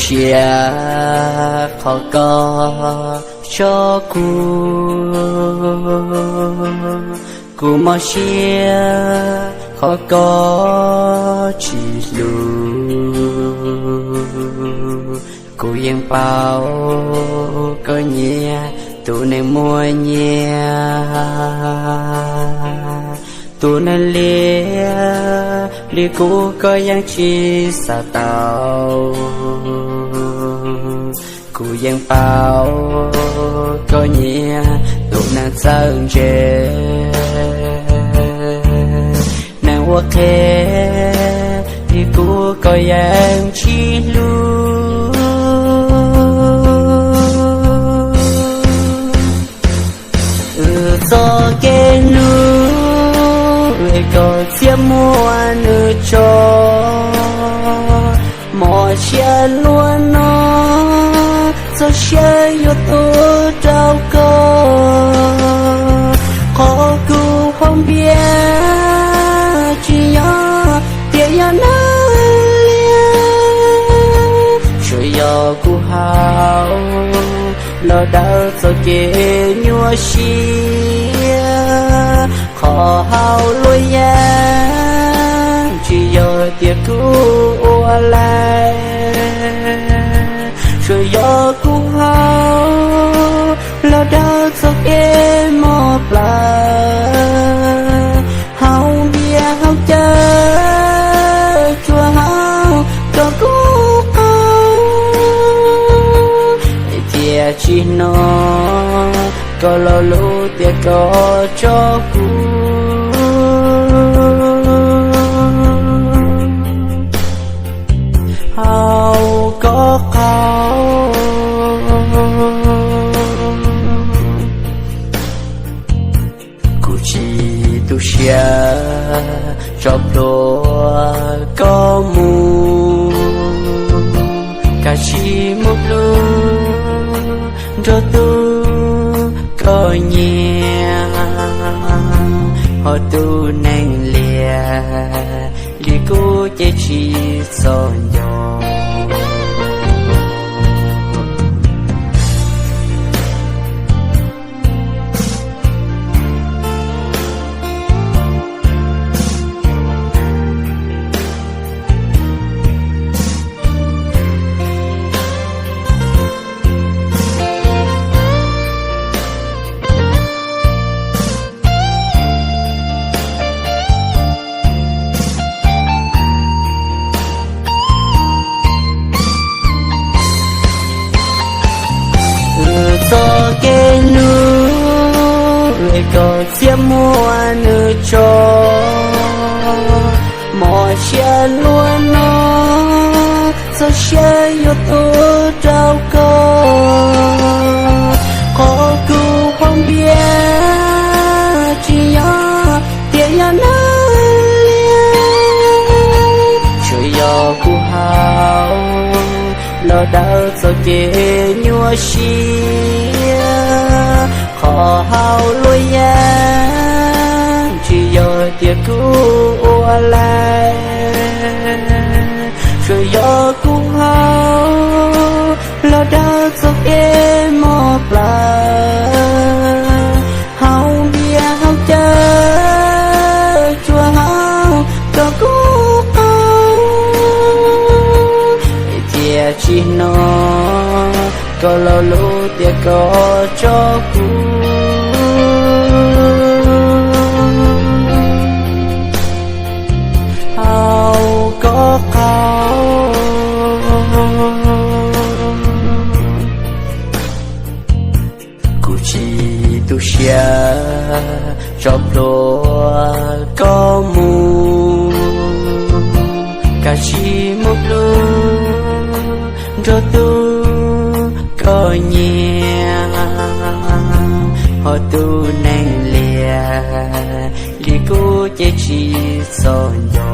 Siab qhov koj tso kuv, kuv mob siab qhov koj tsis hlub. Kuv yeej paub koj nyiam tus neeg muaj nyiaj, tus neeg liab li kuv koj yeej tsis xav tau. Kuv yeej paub koj nyiam tus neeg txawj ntse, neeg ua qhev li kuv koj yeej tsis hlub. Txoj kev hlub es koj txia muag nws tso, mob siab luaj no, txoj sia yuav tu rau koj. Qhov kuv hauv npias tsis yog tias yog neeg liab, tsuas yog kuv haus los daws txoj kev nyuaj siab. Qhov haus luaj yeej tsis yog tias kuv ua laij, tsuas yog kuv haus los daws txoj kev mob plawv. Haus npias haus cawv tsuas haus rau kuv qaug, tiam sis hnov koj lo lus tias koj tso kuv, haus koj qaug. Kuv tsis tu siab tso plhuav koj mus, kav tsij mus hlub nrog tus koj nyiam, ho tus neeg liab li kuv ces tsis txhob nco. Txoj kev hlub es koj txia muag nws tso, mob siab luaj no, txoj sia yuav tu rau koj. Qhov kuv hauv npias tsis yog tias yog neeg liab, tsuas yog kuv haus los daws txoj kev nyuaj siab. Qhov haus luaj yeej tsis yog tias kuv ua laij, tsuas yog kuv haus los daws txoj kev mob plawv. Haus npias haus cawv tsuas haus rau kuv qaug, tiam sis hnov koj lo lus tias koj tso kuv, haus koj qaug. Kuv tsis tu siab tso plhuav koj mus, kav tsij mus hlub nrog tus koj nyiam, ho tus neeg liab li kuv ces tsis txhob nco.